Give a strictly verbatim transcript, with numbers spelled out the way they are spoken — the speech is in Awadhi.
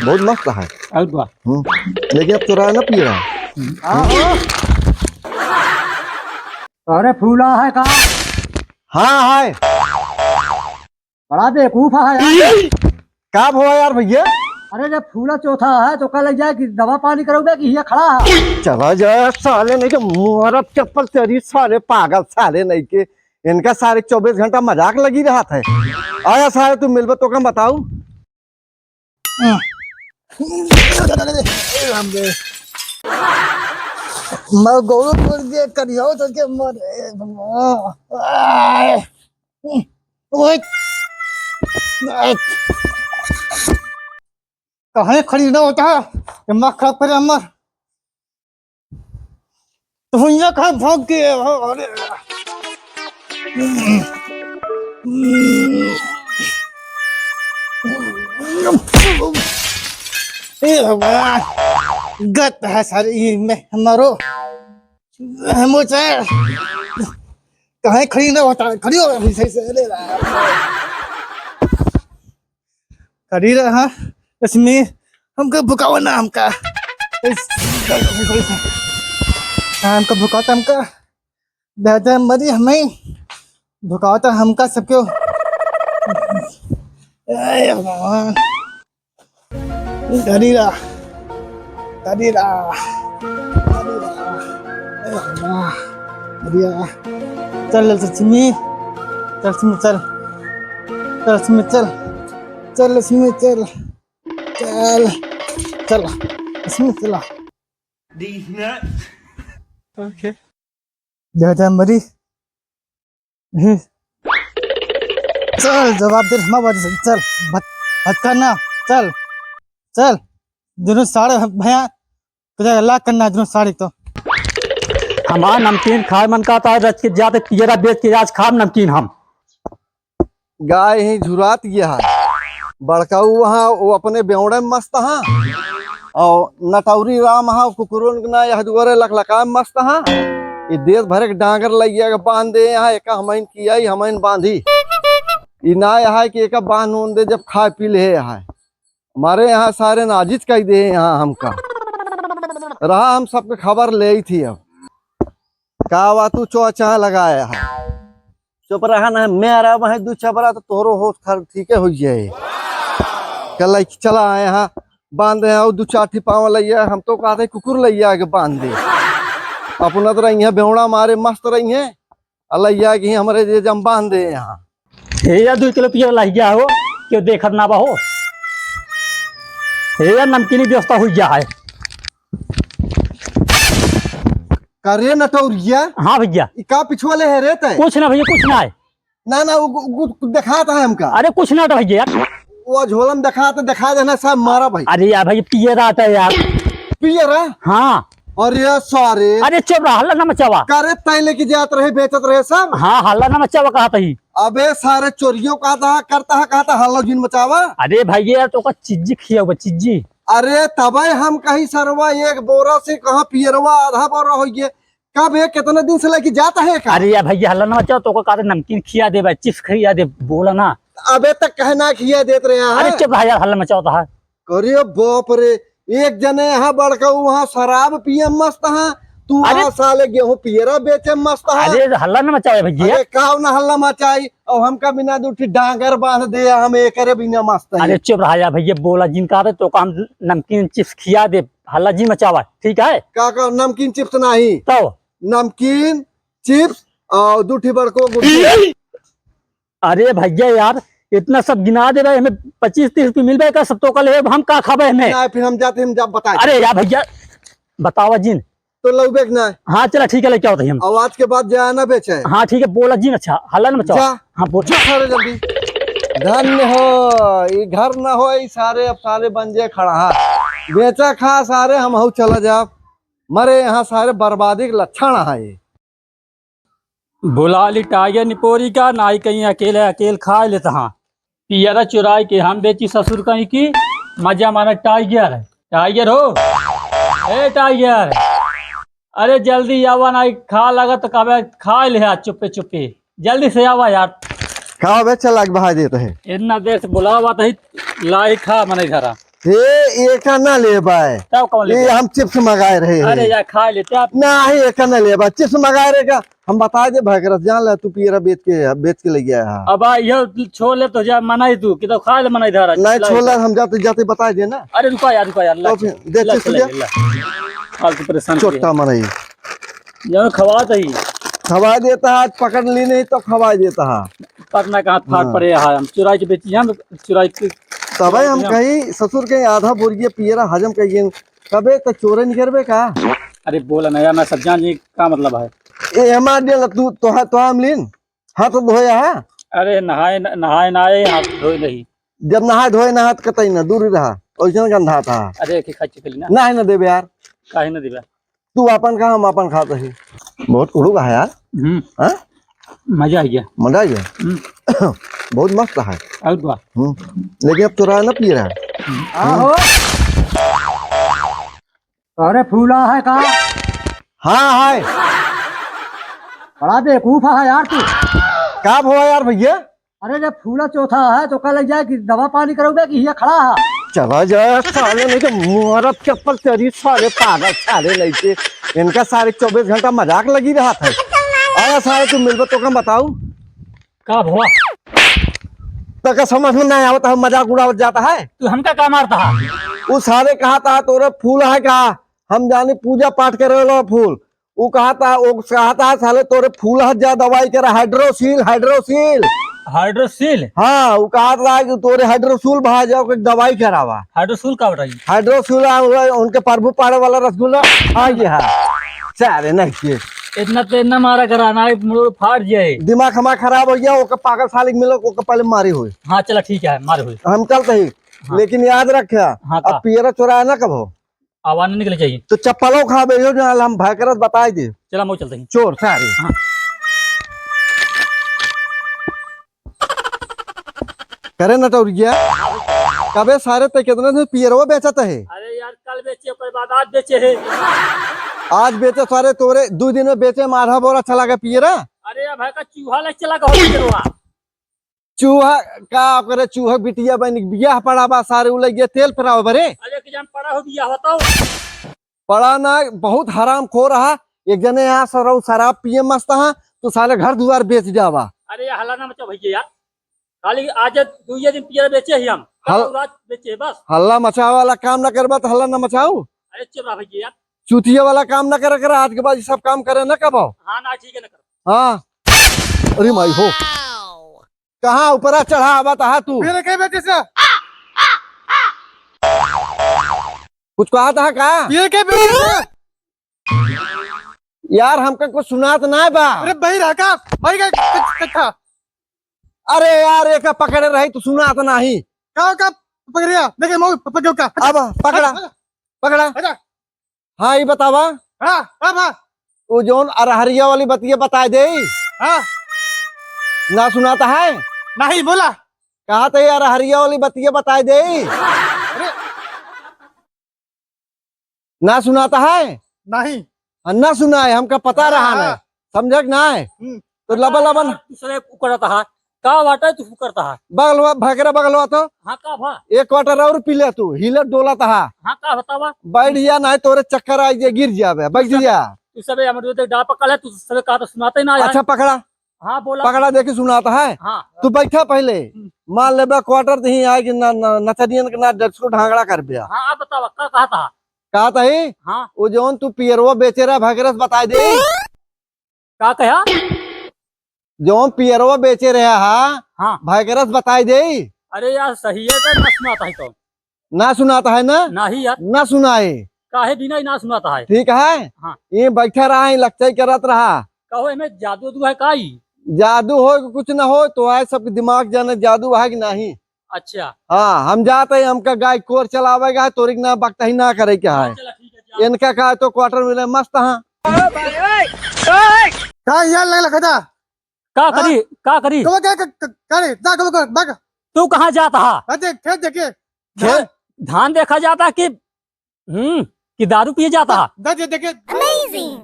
बहुत मस्त है। और बा। हम्म, लेकिन अब चुराए ना पिए रहा। हाँ, हाँ। अरे फूला है का? हाँ, है। बड़ा बेवकूफ है यार। का भवा यार भैया? अरे जब फूला चौथा है तो कल जाए कि दवा पानी करोगे कि ये खड़ा है? चला जाए साले नहीं के मुहरत चप्पल तेरी साले पागल साले नहीं के। इनका सारे चउबीस घंटा मजाक लगी रहत है। आया सारे तू मिलबे तो का बताऊ। मैं गोरू तोड़ के करियो तो के मर। ओए। कहाँ खड़ी ना होता है? दिमाग खराब करे हमर। तो भैया कहाँ भाग गए? अरे। ए भगवान, गत है सारी ये में हमारो। मोचा। कहाँ खड़ी ना होता? खड़ी हो अभी सही से। अरे। खड़ी रहा, इसमें हमका भुकावा ना हमका। इस, हाँ, हमका भुकाता हमका। दादा मरी हमें भुकाता हमका सबको। ए भगवान। खड़ी रहा, खड़ी रहा, खड़ी रहा। ए भगवान। खड़ी रहा। चल लक्ष्मी, चल लक्ष्मी चल, चल लक्ष्मी चल, चल लक्ष्मी चल। चल, चल, इसमें चला। These nuts। Okay। जा, जा, मरी। हम्म। चल, जवाब दे, हमारे बात सुन, चल, भट-, भटका ना, चल, चल, दोनों सारे भैया, तुझे अल्लाह करना है, दोनों सारे तो। हमार नमकीन खाए मन का था, रच के जाते पियरा बेच के आज खाब नमकीन हम। गाय ही झुरात गया है। बड़काऊ वहाँ वो अपने बेवड़े में मस्त हाँ, और नटौरी राम हाँ कुकुरुन ना यह दुआरे लकलका में मस्त हाँ। ये देश भर के डांगर लगिया के बांध दे यहाँ, एक हमइन किया ही हमइन बांधी। ई ना यहाँ कि एक बांध उन दे जब खाए पी ले यहाँ। हमारे यहाँ सारे नाजिज कह दे यहाँ हमका। रहा हम सबके खबर ले ही थी अब। का वा तू चौचा लगाया है? चुप रहा ना, मैं रहा वहीं दू चबरा तो तोहरो होश खर ठीके हो जाए। कल चला आए हाँ, बांध दे हाँ, दू चार ठी पाँव लइया, हम तो कहते कुकुर लइया के बांध दे। अपना तो रही है बेवड़ा मारे मस्त रही है, और लइया के ही हमरे जे जम बांध दे यहाँ। हे या दू किलो पियर लाग गया हो, क्यों देखत ना बा हो? हे या नमकीनी व्यवस्था हो गया है। का रे नटौरिया? हाँ भैया। ई का पिछुआ ले है रे तै? कुछ ना भैया, कुछ ना है। ना, ना, वो, वो, वो देखात है हमका। अरे कुछ ना तो भैया यार। वो झोलम देखात, देखा देना सब मारा भाई। अरे यार भाई, पियरा आता है यार। पियरा? हाँ। अरे सारे। अरे चुप रहा, हल्ला ना मचावा। का रे तै लेके जात रहे, बेचत रहे सब? हाँ, हल्ला ना मचावा कहत ही। अबे सारे चोरियों का था, करता है, कहता हल्ला जिन मचावा। अरे भैया यार, तो का चिज्जी खिया हुआ, चिज्जी। अरे तबे हम कहीं सरवा एक बोरा से कहाँ पियरवा आधा बोरा हो गए। कब है, कितने दिन से लेके जाता है का? अरे यार भैया, हल्ला ना मचाओ, तो का कहते नमकीन खिया दे भाई, चिप्स खिया दे, बोला ना। अबे तक कहना खिया देत रहे हैं। अरे चुप रहा यार, हल्ला मचाओ तो है। अरे बाप रे, एक जने यहाँ बड़का वहाँ शराब पिए मस्त हाँ, तू अरे वहाँ साले गेहूं पियरा बेचे मस्त हाँ। अरे हल्ला ना मचाओ भैया। अरे काव ना हल्ला मचाई, और हमका बिना दू ठी डांगर बांध दे, हम एकरे बिना मस्त है। अरे चुप रहा यार भैया, बोला जिन का रे, तो का हम नमकीन चिप्स खिया दे, हल्ला जिन मचावा, ठीक है? का का नमकीन चिप्स नहीं? तो? नमकीन चिप्स और दू ठी बड़को गुड्डी। अरे भैया यार, इतना सब गिना दे रहे, हमें पच्चीस तीस रुपये मिलबे का, सब तो कल है, हम का खाबे हमें? ना, फिर हम जाते, हम जा बताए। अरे यार भैया, बतावा जिन। तो लउबे के ना। हाँ चला ठीक है, लेके आओ तो हम। और आज के बाद जाया ना बेचे। हाँ ठीक है, बोला जिन, अच्छा हल्ला ना मचाओ। जा। हाँ बोल। जा सारे जल्दी। धन्य हो, ये घर ना हो, ये सारे अब सारे बन जे खड़ा। हाँ। बेचा खा सारे, हम हऊ चला जाब। मरे यहाँ सारे बर्बादी के लक्षण है ये। बुला ली टाइगर निपोरी का, नाई कहीं अकेले अकेल खा लेता हाँ। पियरा चुराई के हम बेची ससुर कहीं की, मजा मारा टाइगर है। टाइगर हो, ए टाइगर, अरे जल्दी आवा, नाई खा लगा तो कबे खा ले आज चुप्पे चुप्पे, जल्दी से आवा यार। का बे चला के बहा देत है। इतना देर से बुलावा तो ही लाई खा मने घरा। हे, एका ना लेबा है। तब कौन ये लेबा? हम chips मंगाए रहे हैं। अरे यार, खा लेते आप। नहीं, एका ना लेबा, chips मंगाए रहे का। हम बताइ दे भाई, रस जान ले, तू पियरा बेच के, बेच के ले गया है। अब आ, यह छोड़ ले तो जा, मनाई तू, कि तो खा ले, मनाई धरा। नहीं, छोड़ ले, हम जाते, जाते बताइ दे ना। अरे रुका यार, रुका यार, तो ला, फिर दे ला, chips चला, ले। ला। फालतू परेशान किया। चोट्टा मनाई। जब खवा दही। खवा देता है, पकड़ ली नहीं तो खवा देता है। पकड़ना कहाँ फाट हाँ। पड़े है, हम चुराई के बेची, हम चुराई के तबे हम हम कहीं ससुर के आधा बोरिया पियरा हजम कइए, तबे तो चोरे निकरबे का? अरे बोला ना यार, ना सब जान जी का मतलब है? ए हमार दिल तू तोहा तोहा हम लीन हाथ धोया है। अरे नहाए न-, नहाए ना आए, हाथ धोए नहीं। जब नहाए धोए ना हाथ कतई ना दूर रहा, ओइसन गंधा था। अरे एक ही खाची कली ना। नहीं ना देबे यार। काहे ना देबे? तू आपन खा, हम आपन खात ही। बहुत उड़ू है यार। हम्म। हाँ? मजा आ गया। मजा आ गया। हम्म। बहुत मस्त है। और बा। हम्म। लेकिन अब तोरा ना पिए रहा है। आहो। अरे फूला है का? हाँ है। बड़ा बेवकूफ है यार तू। का भवा यार भैया? अरे जब फूला चौथा है तो कल जाए कि दवा पानी करोगे कि ये खड़ा है? चला जाए साले, नहीं तो मुहरत चप्पल तेरी साले पागल साले नहीं के। इनका सारे चौबीस घंटा मजाक लगी रहत है। अरे साले तू मिलबे तो कम बताऊ। का भवा? तो का समझ में नहीं आवत है, मजाक उड़ावत जाता है। तू हमका का मारता है? वो साले कहा था तोरे फूल है का? हम जानी पूजा पाठ करे वाला फूल। उ कहता, उ कहता, साले तोरे फूल हज जा दवाई करा, हाइड्रोसील, हाइड्रोसील। हाइड्रोसील? हाँ, उ कहत रहा कि तोरे हाइड्रोसूल भा जाओ, के दवाई करावा। हाइड्रोसूल का बताई? हाइड्रोसूल आ, उ, उनके प्रभु पाड़े वाला रसगुल्ला आ गया है। सारे नहीं किए। इतना तो इतना मारा करा ना, एक मुड़ फाट जाए। दिमाग हमारा खराब हो गया, ओके पागल साले के मिलो, ओके पहले मारे हुए। हाँ, चला ठीक है, मारे हुए। हम चलते ही, हाँ। लेकिन याद रखे, हाँ, अब का? पियरा चोरा ना कब हो। आवाज नहीं निकले चाहिए। तो चप्पलों खा बे, यो जो हम भाई करत बताई दे। चला, मऊ चलते हैं। चोर सारे। हाँ। करे नटौरिया, कबे सारे ते कितना दिन पियरवा बेचत है? अरे यार, कल बेचे, ओकर बाद आज बेचे है। आज बेचे सारे तोरे, दू दिन में बेचे में आधा बोरा चला गया पियरा। अरे यार, भाई का चूहा ले चला गया पियरवा। चूहा का करे, चूहा बिटिया बन बियाह पड़ा बा, सारे उ लगे तेल पेरावे बरे। अरे, कि जान पड़ा हो बियाह बताओ। पड़ा ना, बहुत हराम खो रहा। एक जने यहाँ सरऊ शराब पिए मस्त हा, तो साले घर दुआर बेच जावा। अरे, ये हल्ला ना मचा भैया यार, खाली आज दुइये दिन पिए बेचे ही हम, हल-, कल रात बेचे बस। हल्ला मचावे वाला काम ना करबा तो हल्ला ना मचाऊ। अरे, चुप रहा भैया यार। चूतिया वाला काम ना करे करे, आज के बाद ये सब काम करे ना कबाओ। हाँ ना, ठीक है ना कर। हाँ। अरे माई हो। कहाँ ऊपरा चढ़ा आवत हा तू? मेरे के बेटे से। कुछ कहत हा का? ये के बेटे से? यार, हमका कुछ सुनात नाय बा। अरे, बहिर हा का? बहिर का क-, क-, कथा? अरे यार, एका पकड़े रही तो सुनात नाही। का, का पकड़िया? देखे, मऊ पकड़ का। अब पकड़ा, हट, हट। पकड़ा। हट। हाँ, ई बतावा। हाँ, हाँ, हाँ। वो जौन अरहरिया वाली बतिया बताए दे। हाँ। ना सुनाता है? नहीं, बोला। कहा तो ये अरहरिया वाली बतिया बताए दे। अरे। ना सुनाता है? नहीं। हाँ, ना सुनाए, हमका पता हाँ, रहा हाँ। ना। समझे कि ना है? हम्म। तो लबा लबा ना। दूसरे उकरत हा। का बाटे तू करत हा? बगलवा, भकरा बगलवा तो। हाँ, का भा? एक quarter और पी ले तू, हिले डोलत हा। हाँ, का बतावा? बैठ जा, नहीं तोरे चक्कर आ जाए, गिर जाबे, बैठ तू सब, जा। तू सबे हमर जो डाल पकड़ है, तू सबे कहा तो सुनाते ना है। अच्छा, पकड़ा। हाँ, बोला। पकड़ा, देखी सुनात है। हाँ। तू बैठा पहले। हम्म। मान लेबे quarter दही आए कि ना, ना, नचनियन के ना डसको ढांगड़ा कर बे। हाँ, आप बतावा, का कहत हा? कहत ही? हाँ। वो जौन तू पियरवा बेचे रहा, भकरस बताए दे। का कहा? जौन पियरवा बेचे रहा हा, हाँ। भकरस बताई दे। अरे यार, सही है, तो ना सुनाता है तो। ना सुनाता है ना? नहीं यार। ना सुनाए। काहे बिना ही ना सुनाता है। ठीक है? हाँ। ये बैठा रहा है, लक्चई करत रहा। कहो, एमे जादू वादू है का ई? जादू हो कि कुछ ना हो, तो आए सबके दिमाग जाने जादू है कि नहीं। अच्छा। हाँ, हम जाते हैं, हमका गाय कोर चलावे का है, तोरी के ना बकतही ना करे के है। चला, ठीक है, जा। इनका का तो quarter मिले मस्त हाँ। का यार लगल खदा? का हाँ? करी, का करी? तो क्या क-, क-, करे? जा, go, go, भाग। तू कहाँ जाता हा? अरे, खेत देखे। खेत, धान देखा जाता कि, हम्म, कि दारू पिए जाता हा? जा, जा, देखे। Amazing।